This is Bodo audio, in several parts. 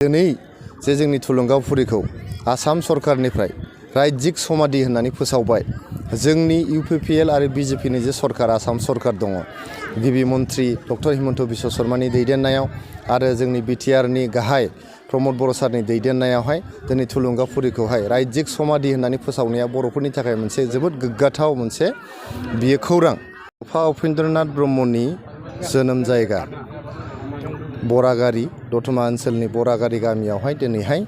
दिनै जे जोंनि थुलुंगाफुरिखौ आसाम सरकारनिफ्राय रायजिक समाधि होननानै फोसावबाय। जोंनि इउपिपिएल आरो बिजेपिनि जे सरकार आसाम सरकार दङ, गिबि मन्त्रि डक्टर हिमन्त बिश्व शर्मानि दैदेननायाव आरो जोंनि बिटिआरनि गाहाय प्रमद बर' सारनि दैदेननायावहाय दिनै थुलुंगाफुरिखौहाय रायजिक समाधि होननानै फोसावनाया बर'फोरनि थाखाय मोनसे जोबोद गोग्गाथाव मोनसे बियो खौरां। फा उपेन्द्रनाथ ब्रह्मनि जोनोम जायगा बरागारि दतमा ओनसोलनि बरागारि गामियावहाय दिनैहाय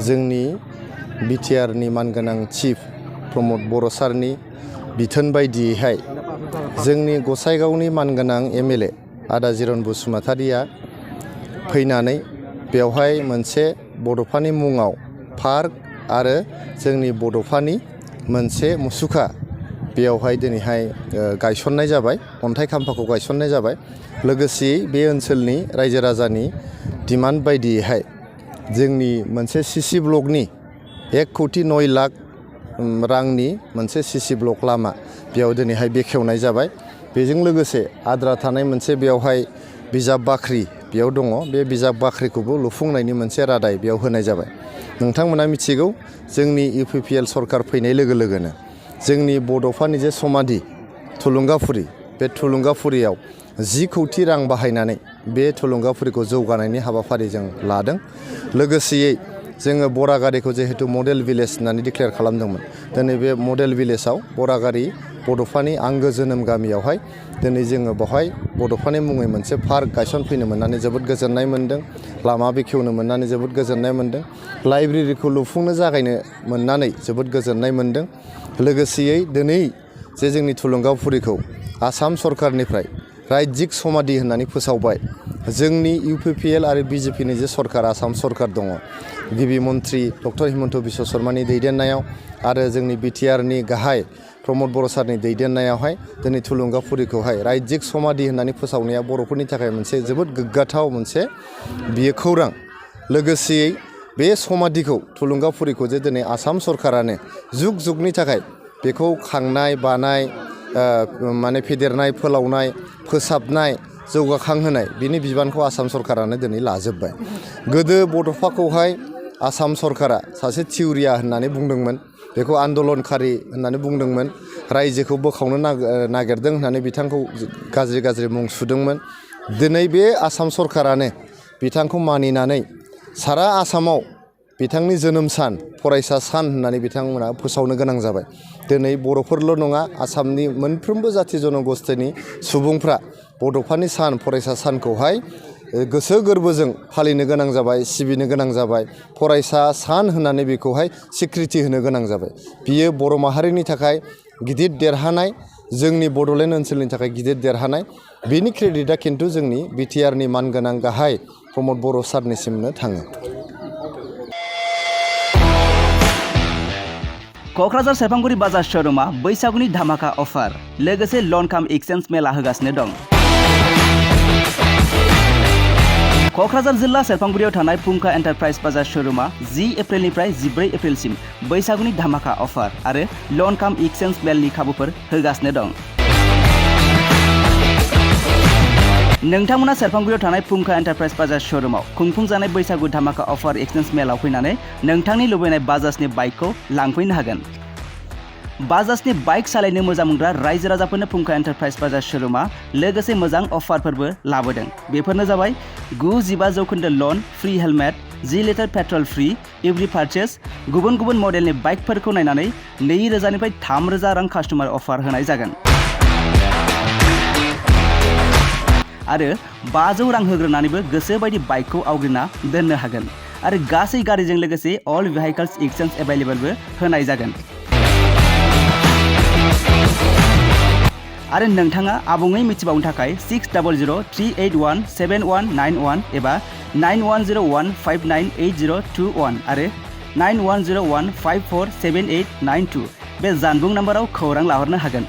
जोंनि बिटिआरनि मानगोनां चिफ प्रमद बर' सारनि बिथोन बायदियैहाय जोंनि गसाइगावनि मानगोनां एमएलए आदा जिरन बसुमतारिया फैनानै बेवहाय मोनसे बड'फानि मुङाव पार्क आरो जोंनि बड'फानि मोनसे मुसुखा बेयावहाय दिनैहाय गायसननाय जाबाय, अन्थाइ खाम्फाखौ गायसननाय जाबाय। लोगोसेयै बे ओनसोलनि रायजो राजानि डिमान्ड बायदियैहाय जोंनि मोनसे सिसि ब्लकनि 1,9 लाख रांनि मोनसे सिसि ब्लक लामा बेयाव दिनैहाय बेखेवनाय जाबाय। बेजों लोगोसे आद्रा थानाय मोनसे बेयावहाय बिजाब बाख्रि बेयाव दङ, बे बिजाब बाख्रिखौबो लुफुंनायनि मोनसे रादाय बेयाव होनाय जाबाय। नोंथांमोना मिथिगौ, जोंनि इउपिपिएल सरकार फैनाय लोगो लोगोनो जोंनि बड'फानि जे समाधि थुलुंगाफुरि, बे थुलुंगाफुरियाव 10 कौटि रां बाहायनानै बे थुलुंगाफुरिखौ जौगानायनि हाबाफारि जों लादों। लोगोसेयै जोङो बरागारिखौ जिहेतु मडेल भिलेज होननानै डिक्लेयार खालामदोंमोन, दिनै बे मडेल भिलेजाव बरागारि बड'फानि आंगो जोनोम गामियावहाय दिनै जोङो बेवहाय बड'फानि मुङै मोनसे पार्क गायसनफैनो मोननानै जोबोद गोजोननाय मोनदों। लामा बेखेवनो मोननानै जोबोद गोजोननाय मोनदों। लाइब्रेरिखौ लुफुंनो जागायनो मोननानै जोबोद गोजोननाय मोनदों। लोगोसेयै दिनै जे जोंनि थुलुंगाफुरिखौ आसाम सरकारनिफ्राय रायजिक समाधि होननानै फोसावबाय। जोंनि इउपिपिएल आरो बिजेपिनि जे सरकार आसाम सरकार दङ, गिबि मन्त्रि डक्टर हिमन्त बिश्व शर्मानि दैदेननायाव आरो जोंनि बिटिआरनि गाहाय प्रमद बर' सारनि दैदेननायावहाय दिनै थुलुंगाफुरिखौहाय रायजिक समाधि होननानै फोसावनाया बर'फोरनि थाखाय मोनसे जोबोद गोग्गाथाव मोनसे बियो खौरां। लोगोसेयै बे समाधिखौ थुलुंगाफुरिखौ जे दिनै आसाम सरकारानो जुग जुगनि थाखाय बेखौ खांनाय बानाय माने फेदेरनाय फोलावनाय फोसाबनाय जौगाखांहोनाय बिनि बिबानखौ आसाम सरकारानो दिनै लाजोब्बाय। गोदो बड'फाखौहाय आसाम सरकारा सासे थिउरिया होननानै बुंदोंमोन, बेखौ आन्दलनखारि होननानै बुंदोंमोन, रायजोखौ बोखावनो नागिरदों होननानै बिथांखौ गाज्रि मुं सुदोंमोन। दिनै बे आसाम सरकारानो बिथांखौ मानिनानै सारा आसामाव बिथांनि जोनोम सान फरायसा सान होननानै बिथांमोना फोसावनो गोनां जाबाय। दिनै बर'फोरल' नङा, आसामनि मोनफ्रोमबो जाथि जनगोष्ठीनि सुबुंफ्रा बड'फानि सान फरायसा सानखौहाय गोसो गोरबोजों फालिनो गोनां जाबाय, सिबिनो गोनां जाबाय। फरायसा सान होननानै बेखौहाय स्वीकृति होनो गोनां जाबाय। बियो बर' माहारिनि थाखाय गिदिर देरहानाय, जोंनि बड'लेण्ड ओनसोलनि थाखाय गिदिर देरहानाय। बेनि क्रेडिटआ खिन्थु जोंनि बिटिआरनि मानगोनां गाहाय प्रमद बर' सारनिसिमनो थाङो। क'क्राझार सेरफांगुरि बाजार श'रुमा बैसागुनि धामाका अफार लोगोसे लन काम एक्सचेन्ज मेला होगासिनो दं। क'क्राझार जिल्ला सेरफांगुरियाव थानाय फुंखा एन्टारप्राइज बाजार श'रुमा 10 एप्रिलनिफ्राय 14 एप्रिलसिम बैसागुनि धामाका अफार आरो लन काम एक्सचेन्ज मेलनि खाबुफोर होगासिनो दं। नोंथांमोना सेरफांगुरियाव थानाय फुंखा एन्टारप्राइज बाजार श'रुमाव खुंफुंजानाय बैसागु धामाका अफार एक्सचेन्ज मेलाव फैनानै नोंथांनि लुबैनाय बाजाजनि बाइकखौ लांफैनो हागोन। बाजाजनि बाइक सालायनो मोजां मोनग्रा रायजो राजाफोरनो फुंखा एन्टारप्राइज बाजार श'रुमा लोगोसे मोजां अफारफोरबो लाबोदों। बेफोरनो जाबाय 9-15% loan, free helmet, 10 litre petrol free, every purchase, गुबुन गुबुन मडेलनि बाइकफोरखौ नायनानै 2,000 निफ्राय 3,000 रां कास्टमार अफार होनाय जागोन। आरो 500 रां होग्रोनानैबो गोसोबायदि बाइकखौ आवग्रिना दोननो हागोन। आरो गासै गारिजों लोगोसे अल भेहिकल्स एक्सचेन्ज एभेलेबलबो होनाय जागोन। आरो नोंथाङा आबुङै मिथिबावनो थाखाय 6003817191 एबा 9101598021 आरो 9101547892 बे जानबुं नाम्बाराव खौरां लाहरनो हागोन।